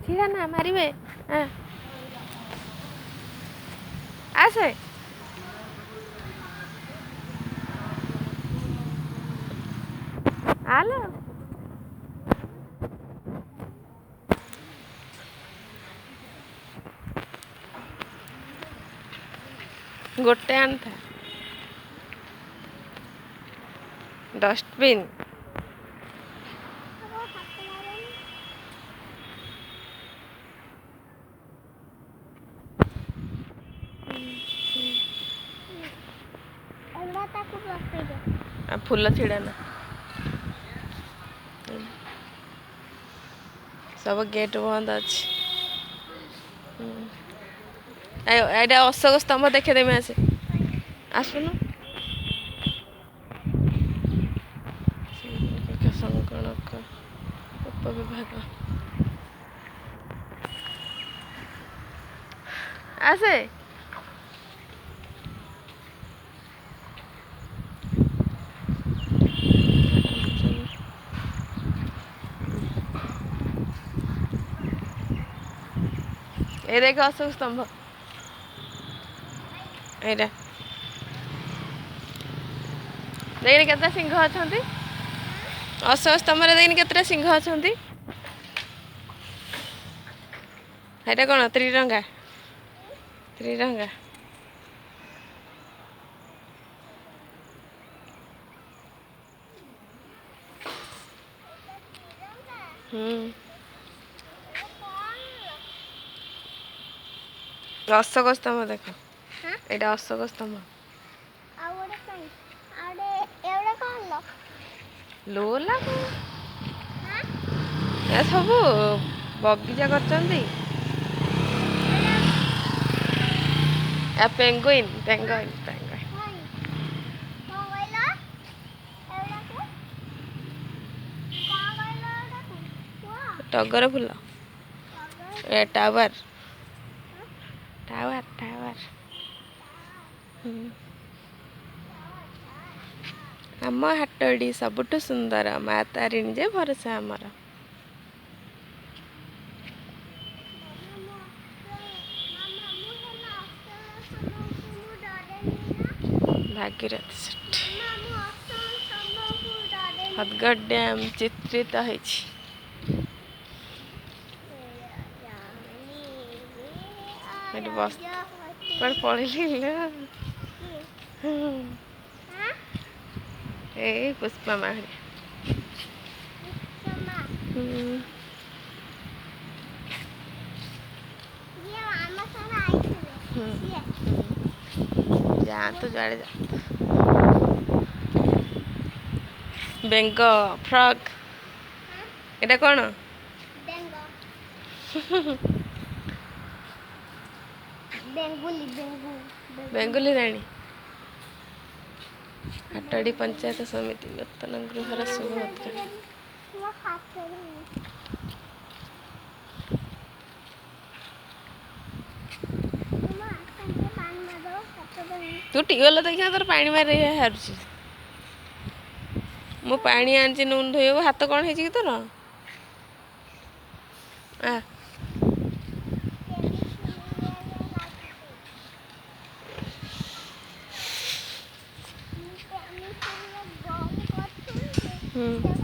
ଛିଡ଼ା ନା ମାରିବେ। ଆସେ। ଆଲୋ, ଗୋଟେ ଆଣିଥା ଡଷ୍ଟବିନ୍। ଫୁଲ ଛିଡ଼ା ନା, ସବୁ ଗେଟ୍ ବନ୍ଦ ଅଛି। ଏଇଟା ଅଶୋକ ସ୍ତମ୍ଭ ଦେଖେଇଦେମି, ଆସେ, ଆସୁନୁ। ସଂଗଣକ ଉପବିଭାଗ। ଆସେ। ଏ ଦେଖ ଅଶୋକ ସ୍ତମ୍ଭ, ଏଇଟା ଦେଖିନି କେତେଟା ସିଂହ ଅଛନ୍ତି ଅଶୋକ ସ୍ତମ୍ଭରେ? ଦେଖିନି କେତେଟା ସିଂହ ଅଛନ୍ତି? ଏଇଟା କ'ଣ? ତ୍ରିରଙ୍ଗା, ତ୍ରିରଙ୍ଗା। ହୁଁ, ଅଶୋକ ସ୍ତମ୍ଭ ଦେଖ, ଏଇଟା ଅଶୋକ ସ୍ତମ୍ଭ। ଲୋଲା, ଏ ସବୁ ବଗିଚା କରିଛନ୍ତି। Penguin, penguin, penguin. ଟଗର ଫୁଲ। ଏ ଟାୱାର, ଟାୱାର, ଟାୱାର। ଆମ ହାଟଡ଼ି ସବୁଠୁ ସୁନ୍ଦର, ମା ତାରିଣୀ ଯେ ଭରସା ଆମର। ଭାଗୀରଥି ସେଠି ହଦଗଡ଼ ଡ୍ୟାମ୍ ଚିତ୍ରିତ ହେଇଛି। ଏଠି ବସ। କୁଆଡ଼େ ପଳେଇଲି? ଏଇ ପୁଷ୍ପା ମା। ଯାଆନ୍ତୁ ଯୁଆଡ଼େ ଯାଆନ୍ତୁ। ବେଙ୍ଗ, ଫ୍ରକ୍। ଏଇଟା କ'ଣ? ବେଙ୍ଗୁଲି ରାଣୀ। ହାଟଡ଼ି ପଞ୍ଚାୟତ ସମିତି ନୂତନ ଗୃହର ଶୁଭ ଉଦ୍ଘାଟନ। ତୁ ଟ୍ୟୁବୱେଲ୍ ଦେଖିନା, ତୋର ପାଣି ମାରି ବାହାରୁଛି। ମୁଁ ପାଣି ଆଣିଛି ନୁନ ଧୋଇବାକୁ। ହାତ କ'ଣ ହେଇଛି କି ତୋର? ଆ ହୁଁ।